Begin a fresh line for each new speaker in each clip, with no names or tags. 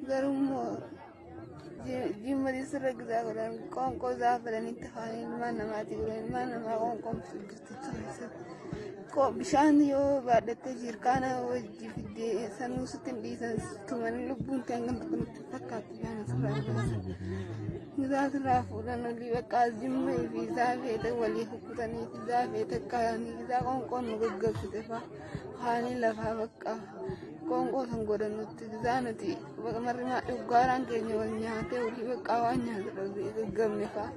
Garuu immoo jimma sirra gizaa godhan qoonqoo zaafalanitti afaan ilmaan namaati godhan ilmaan namaa qoonqoon jirtu keessatti. Bishaan yoo baadhattee jirkaana wajji fiddee sanuu sitti hin dhiisan tumanii lubbuun ta'e hangam tokko nutti fakkaatu bishaan asirraa baasan. Gizaa asirraa fuudhan olii bakka jimma fi zaafeeta walii kukkutanii zaafeeta kaayanii gizaa qoonqoon nu gaggabsite fa'a kaanii lafaa bakka qoonqoo san godhan nutti gizaa nuti marrimaa dhuggaaraan keenya wal nyaatee olii bakka waan nyaata dhabee gaggabne fa'a.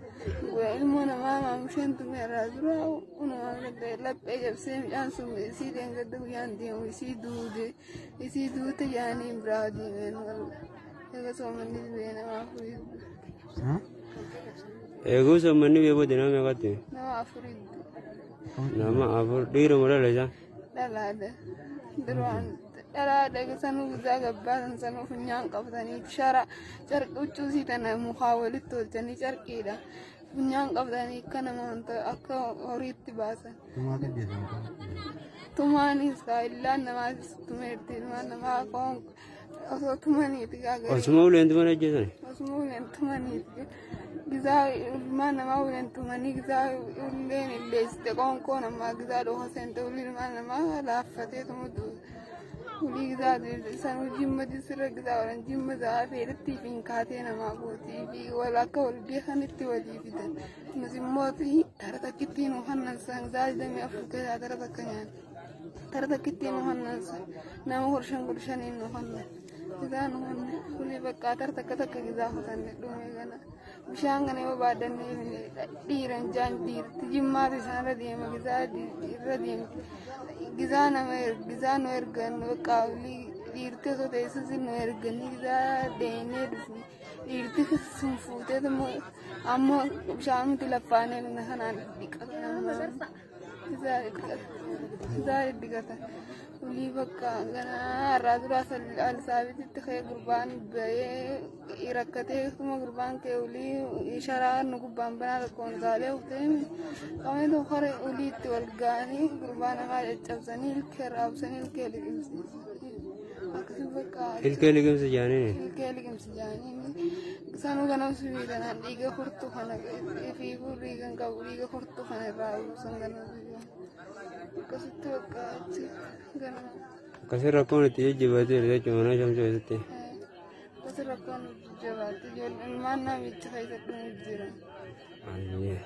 Ilmoo namaa maamusheen tumee irraa dura unumaa laphee cabsee midhaan sun isii deengedde guyyaan deemu isii duude isii duute yaanii biraa deemeen wal eega soomanni bee nama afurii.
Eeguu soommanni bee booda nama meeqatti?
Nama afurii.
Nama afur dhiira moo dhala isaa?
Dhalaadha. Duraan dhalaadha sanuu gizaa gabbaasan sanuu funyaan qabatanii shara carqii huccuu sii tana mukaa walitti tolchanii carqiidha. Funyaan qabatanii akka nama wanta akka horiitti baasan. Tumaanis illaan namaatis tumeerti ilmaan namaa qoon osoo tumaniiti gaagari.
Osuma uleen tuman ajjeesan?
Osuma uleen tumaniiti. Gizaa ilmaan namaa uleen tumanii gizaa uleen illeessite qoonqoo namaa gizaa dhooha seente ulii ilmaan namaa laaffatee tumutu. Ulii gizaa sanuu jimma sirra gizaa oolan jimma za'a feetetti fi kaatee namaa gootii fi wal akka wal beekanitti walii fidan. Nus immoo tara takkitti nu hannansan gizaa 24 keessaa tara takka nyaanna. Tara takkitti nu hannansan nama kurshan kurshaniin nu hannan. Gizaa nu hannan ulii bakka tara takka takka gizaa kutanne dhume gana. Bishaan kana yoo baadhannee dhiiran jaan dhiirti jimmaatu isaan irra deema gizaa irra deemti. Gizaa nama gizaa nu ergan bakka ulii dhiirti osoo teessus nu erganii gizaa deemnee dhufne dhiirti sun fuutee ammoo bishaan nuti laffaanee kanaan dhiqata nama gizaa dhiqata gizaa dhiqata. Ulii bakka ganaa irraa duraa alsaabititti ka'ee gurbaan bahee rakkatee kuma gurbaan kee ulii sharaa nu gubbaan banaa tokkoon taalee uftee qabanii tokko hore uliitti wal ga'anii gurbaa namaa caccabsanii ilkee raabsanii ilkee liqimsi. Akkasii bakka
Ilkee liqimsi jaaniini?
Ilkee liqimsi jaaniini. Sanuu ganama subii kanaan dhiiga furtuu kana fiiguu dhiiga hin qabu dhiiga furtuu kana irraa buusan ganama subii. Akkasitti bakka achi ganama.
Akkasii rakkoon itti jajjabaatee jechuudha mana shamsuu keessatti.
Akkasii rakkoon jajjabaatti ijoolleen ilmaan namicha keessa dhumu jira.
Ayyee.